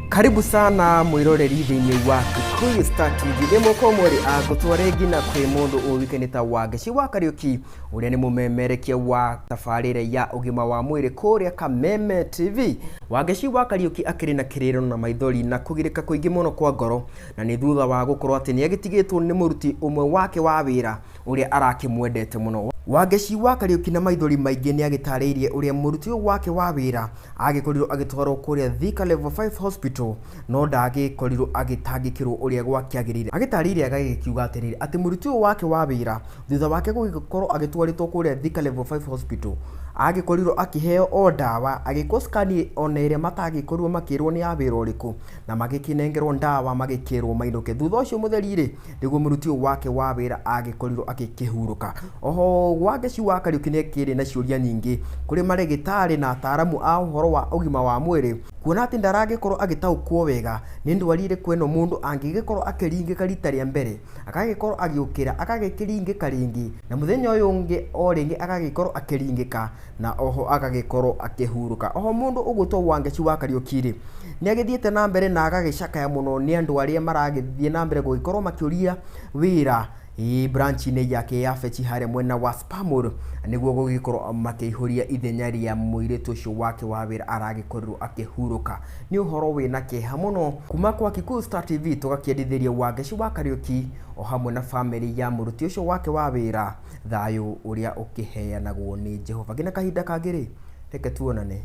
Karibu sana mwiroreri thĩinĩ wa Kikuyu Star TV. Nĩ mwaka ũmwe rĩ ngũtware nginya kwĩ mũndũ ũĩkaine ta Wangeci wa Kariũki, ũrĩa nĩ mũmemerekia wa tabarĩra ya ũgima wa mwĩrĩ kũrĩa Kameme TV. Wangeci wa Kariũki akĩrĩ na kĩrĩro na maithori na kũgirĩka kũingĩ mũno kwa ngoro, na nĩ thutha wa gũkorwo atĩ nĩ agĩtigĩtwo nĩ mũruti ũmwe wake wa wĩra ũrĩa arakĩmwendete mũno. Wangeci wa Kariũki na maithori maingĩ nĩ agĩtarĩirie ũrĩa mũruti ũyũ wake wa wĩra agĩkorirwo agĩtwarwo kũrĩa Thika Level 5 Hospital no ndagĩkorirwo agĩtangĩkĩrwo ũrĩa gwakĩagĩrĩire. Agĩtarĩirie agagĩkiuga atĩrĩrĩ, atĩ mũruti ũyũ wake wa wĩra thutha wake gũgĩkorwo agĩtwarĩtwo kũrĩa Thika Level 5 Hospital agĩkorirwo akĩheo o ndawa, agĩkwo scan ona ĩrĩa matagĩkorirwo makĩrwo nĩ ya wĩra ũrĩkũ, na magĩkĩnengerwo ndawa magĩkĩrwo mainũke. Thutha ũcio mũtheri rĩ, nĩguo mũruti ũyũ wake wa wĩra agĩkorirwo agĩkĩhurũka. Oho Wangeci wa Kariũki nĩ akĩrĩ na ciũria nyingĩ kũrĩ marĩgĩtarĩ na ataramu a ũhoro wa ũgima wa mwĩrĩ, kuona atĩ ndaragĩkorwo agĩtaũkwo wega nĩ ndwari ĩrĩkũ ĩno mũndũ angĩgĩkorwo akĩringĩka rita rĩa mbere, agagĩkorwo agĩũkĩra, agagĩkĩringĩka rĩngĩ, na mũthenya ũyũ ũngĩ o rĩngĩ agagĩkorwo akĩringĩka, na oho agagĩkorwo akĩhurũka. Oho mũndũ ũgwĩtwo Wangeci wa Kariũki rĩ, nĩ agĩthiĩte na mbere na agagĩcakaya mũno nĩ andũ arĩa maragĩthiĩ na mbere gũgĩkorwo makĩũria wĩra branch-inĩ yake ya Beci harĩa mwena wa Spamur, nĩguo gũgĩkorwo makĩihũria ithenya rĩa mũirĩtu ũcio wake wa wĩra aragĩkorirwo akĩhurũka. Nĩ ũhoro wĩna kĩeha mũno kuma kwa Kikuyu Star TV tũgakĩendithĩria Wangeci wa Kariũki o hamwe na bamĩrĩ ya mũruti ũcio wake wa wĩra thayũ ũrĩa ũkĩheanagwo nĩ Jehova. Nginya kahinda kangĩ rĩ, reke tuonane.